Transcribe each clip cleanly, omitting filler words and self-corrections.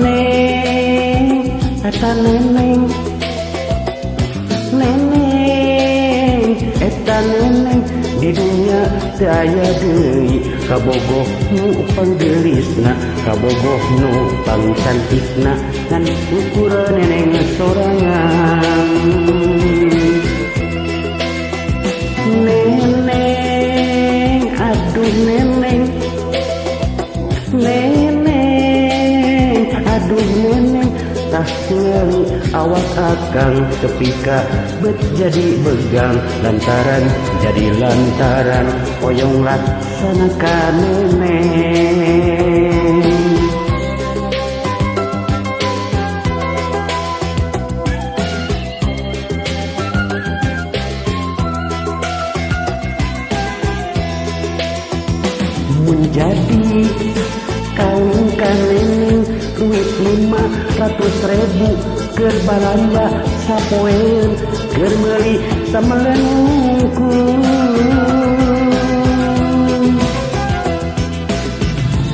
Neneng, eta neneng, neneng, eta neneng di dunya teu aya deui kabogoh nu panggelisna, kabogoh nu pangcantikna, ngan ukur neneng sorangan. Neneng, aduh neneng, neneng, aduh neneng, tah tingali awak akang tepika bet jadi begang lantaran jadi lantaran hoyong laksana ka neneng. Menjadi kawin ka neneng duit 500.000 keur balanja sapoeun keur meuli samelen hungkul.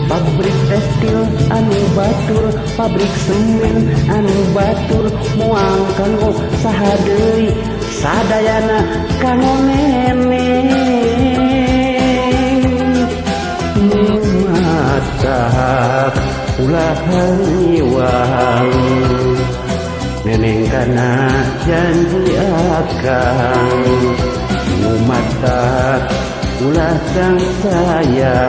Pabrik tekstil anu batur, pabrik semen anu batur, moal kanggo saha deui sadayana kanggo neneng. Matak ulah hariwang neneng kana janji akang, matak ulah saya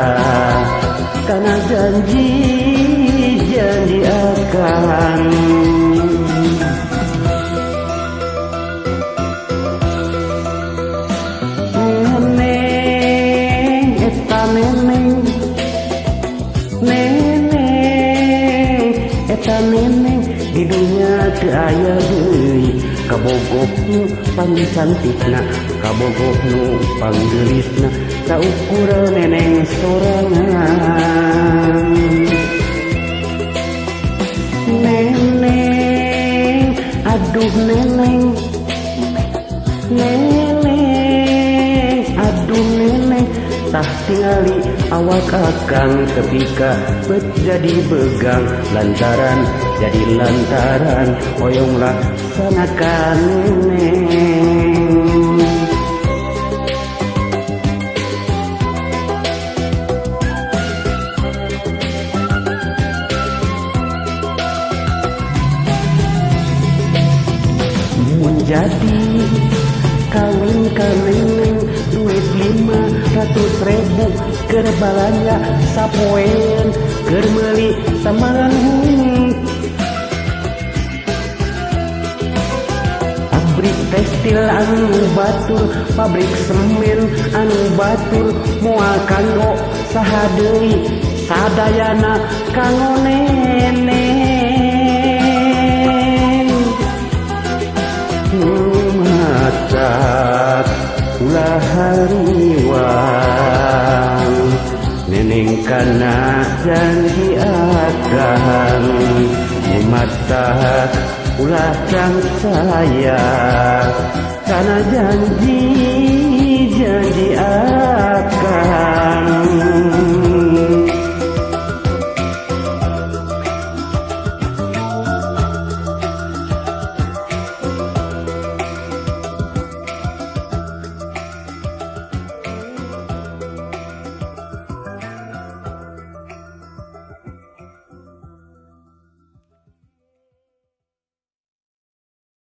kana janji janji akang. Neneng, eta neneng, neneng, eta neneng di dunya teu aya deui kabogoh nu pangcantikna, kabogoh nu panggelisna, saukur neneng sorangan. Neneng, aduh neneng, neneng, aduh neneng, tah tingali awak akang tepika bet jadi begang lantaran jadi lantaran hoyong laksana ka neneng. Mun jadi kawin ka neneng duit 500.000 keur balanja sapoeun keur meuli samangan hungkul. Pabrik tekstil anu batur, pabrik semen anu batur, moal kanggo saha deui sadayana kanggo neneng. Matak ulah hariwang neneng kana janji akang, matak ulah saya kana janji janji akang.